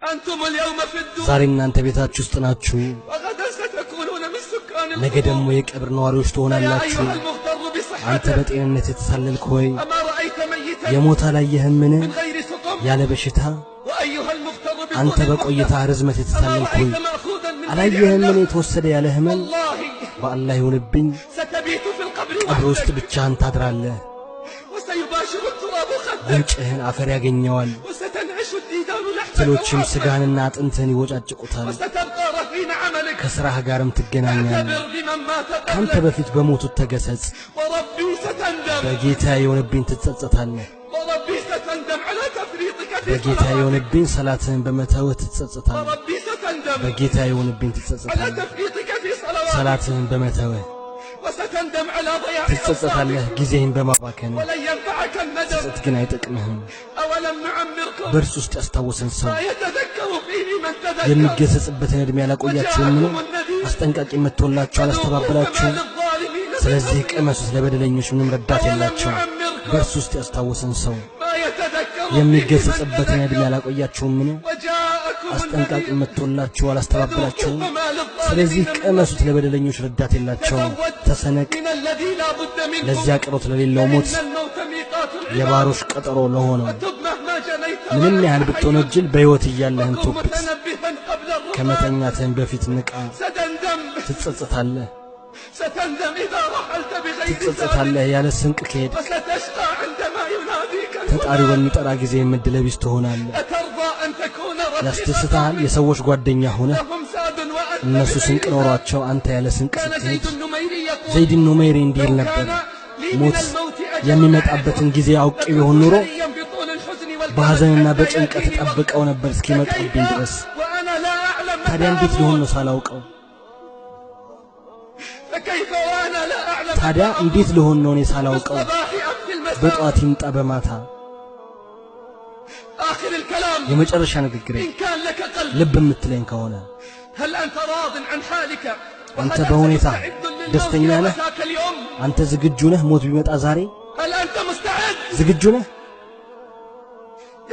أنتم اليوم في الدور ዛሬ እናንተ ቤታችሁ ውስጥ ናችሁ፣ وغدا ستكونون من سكان ነገ ደግሞ القبور የቀብር ነዋሪዎች يا ትሆናላችሁ። أيها المغتر አንተ بصحته በጤንነት የተሳለልክ ሆይ أما رأيت ميتا የሞት አላየህምን? من غير سقم ያለ በሽታ وأيها المغتر አንተ بطول በቆይታ المدة ርዝመት أما የተታለልክ ሆይ رأيت مأخوذا من غير አላየህምን? علة የተወሰደ ያለ ህመም። والله በአላህ ይሁንብኝ ستبيت في القبر ቀብር ውስጥ وحدك ብቻህን ታድራለህ። وسيباشر التراب خدك ጉንጭህን አፈር ያገኘዋል፣ وستنعش الديدان لحمك ትሎችም وعظمك ስጋህንና አጥንትህን ይወጫጭቁታል። وستبقى رهين عملك ከሥራህ ጋርም ትገናኛለህ። اعتبر بمن مات ካንተ قبلك በፊት በሞቱት ተገሰጽ። وربي ستندم በጌታ የሆነብኝ ትጸጸታለህ። وربي ستندم على تفريطك في በጌታ صلواتك የሆነብኝ ሰላትህን በመተውህ ትጸጸታለህ። وربي ستندم በጌታ የሆነብኝ على ትጸጸታለህ። تفريطك في صلواتك ሰላትህን በመተውህ وستندم على ضياع ትጸጸታለህ። أوقاتك ጊዜህን በማባከን ولن ينفعك الندم ጸጸት ግን አይጠቅምህም። أولم نعمركم በእርሱ ውስጥ ያስታወሰን ሰው ما يتذكر فيه من تذكر የሚገሰጽበትን ዕድሜ አላቆያችሁምን? وجاءكم النذير አስጠንቃቂ መጥቶላችሁ فذوقوا فما አላስተባበላችሁም? للظالمين من ስለዚህ نصير ቅመሱት፣ ለበደለኞች ምንም ረዳት أولم የላቸውም። نعمركم በእርሱ ውስጥ ያስታወሰን ሰው ما يتذكر فيه من የሚገሰጽበትን ዕድሜ تذكر አላቆያችሁምን? وجاءكم አስጠንቃቂ النذير መጥቶላችሁ فذوقوا አላስተባበላችሁም? فما ስለዚህ للظالمين من ቅመሱት፣ نصير ለበደለኞች ረዳት የላቸውም። تزود ተሰነቅ፣ من الذي لا بد منه ለዚያ ቀሮት ለሌለው ሞት فإن الموت ميقات العباد የባሮች ቀጠሮ ለሆነው وتب مهما جنيت ምንም وأنت ያህል حي ብትወነጅል በሕይወት እያለህም وكن ቶብት። متنبها قبل الرقاد ከመተኛትህም በፊት ንቃ። ستندم ትጸጸታለህ፣ ستندم إذا رحلت بغير زاد ትጸጸታለህ ያለ ስንቅ ከሄድክ። وستشقى عندما يناديك ተጣሪው المنادي በሚጠራ ጊዜ ዕድለቢስ ትሆናለህ። أترضى أن تكون رفيق ያስደስትሃል قوم የሰዎች ጓደኛ ሆነህ لهم زاد وأنت እነሱ ስንቅ بغير زاد ኖሯቸው አንተ ያለ ስንቅ كان ስትሄድ። زيد النميري يقول ዘይድ ኑመይሪ እንዲህ لو ይል ነበር፣ كان لي من ሞት الموت أجل የሚመጣበትን أعرفه ጊዜ አውቄ ቢሆን لكنت ኖሮ حريا بطول الحزن والكرب በሐዘንና حتى በጭንቀት يأتيني وقته እጠብቀው ነበር እስኪመጣብኝ فكيف ድረስ። وأنا لا أعلم متى ታዲያ እንዴት ሊሆን أموت ነው ሳላውቀው? فكيف وأنا لا أعلم متى ታዲያ እንዴት أموت ልሆን ነው እኔ في ሳላውቀው? الصباح أم في المساء በጠዋት ይምጣ በማታ። آخر الكلام የመጨረሻ ንግግሬ إن كان لك قلب ልብ የምትለኝ ከሆነ هل أنت راض عن حالك አንተ وهل أنت በሁኔታ مستعد للموت ደስተኛ لو ነህ? أتاك اليوم አንተ ዝግጁ ነህ? ሞት ቢመጣ ዛሬ هل أنت مستعد ዝግጁ ነህ?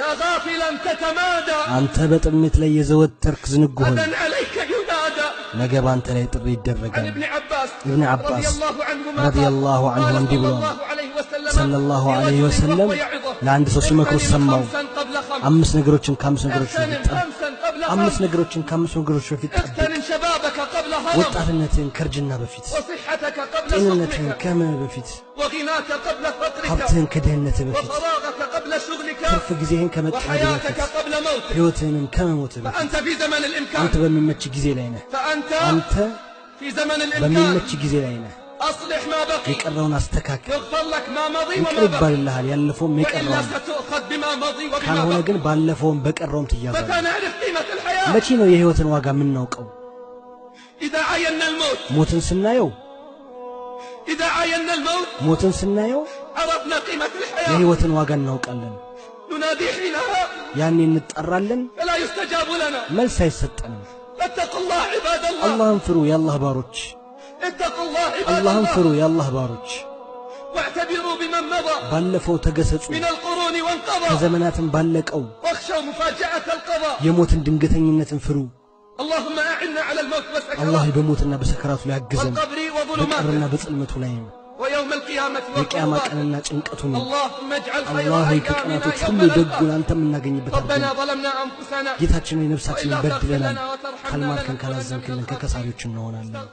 يا غافلا تتمادى አንተ በጥሜት ላይ የዘወተርክ ዝንጉ ሆይ غدا عليك ينادى ነገ በአንተ ላይ ጥሪ عن ይደረጋል። ابن عباس ኢብን رضي ዓባስ الله عنهما رضي قال الله عنه قال እንዲህ صلى ብሏል። الله عليه وسلم صلى الله عليه لرجل وسلم وهو يعظه ለአንድ ሰው ሲመክሩት اغتنم ሰማው። خمسا قبل خمس አምስት ነገሮችን ከአምስት ነገሮች በፊት اغتنم ጠብቅ። خمسا قبل አምስት خمس ነገሮችን ከአምስት ነገሮች በፊት ጠብቅ። اغتنم شبابك قبل هرم ወጣትነትህን ከእርጅና በፊት፣ وصحتك قبل ጤንነትህን سقمك ከህመም በፊት፣ وغناك قبل فقرك ሀብትህን ከድህነትህ በፊት፣ وفراغك قبل شغلك ትርፍ ጊዜህን ከመጣድህ وحياتك በፊት፣ قبل موتك ሕይወትህንም ከመሞትህ በፊት። فأنت في زمن الإمكان አንተ በሚመች ጊዜ ላይ ነህ። فأنت አንተ في زمن الإمكان በሚመች ጊዜ ላይ ነህ። أصلح ما بقي የቀረውን አስተካክል። يغفر لك ما مضي ይቅር وما بقي ይባልልሃል ያለፈውም وإلا የቀረውም። ستؤخذ بما مضي وبما ካልሆነ بقي ግን ባለፈውም በቀረውም متى ትያዛለህ። نعرف قيمة الحياة መቼ ነው የሕይወትን ዋጋ የምናውቀው? إذا عاينا الموت ሞትን ስናየው إذا عاينا الموت ሞትን ስናየው عرفنا قيمة الحياة የሕይወትን ዋጋ እናውቃለን። ننادي حينها ያኔ እንጠራለን፣ فلا يستجاب لنا መልስ አይሰጠንም። فاتقوا الله عباد الله አላህን ፍሩ የአላህ ባሮች፣ اتقوا الله عباد አላህን الله ፍሩ የአላህ ባሮች። واعتبروا بمن مضى ባለፈው ተገሰጹ፣ من القرون وانقضى ከዘመናትም ባለቀው واخشوا مفاجأة القضاء የሞትን ድንገተኝነትን ፍሩ። اللهم أعنا على الموت አላህ والسكرات በሞትና በሰከራቱ ላይ አግዘን፣ والقبر በቀብርና وظلماته በጽልመቱ ላይም ويوم القيامة የቅያማ وكرباته ቀንና ጭንቀቱን። اللهم اجعل خير አላህ ሆይ أيامنا ከቀናቶች يوم ሁሉ نلقاك ደጉን አንተ የምናገኝበት ربنا አድርገን። ظلمنا أنفسنا ጌታችን ሆይ ነፍሳችንን وإلا تغفر በድለናል፣ لنا وترحمنا ካልማርከን لنكونن من ካላዘንክልን الخاسرين ከከሳሪዎች እንሆናለን።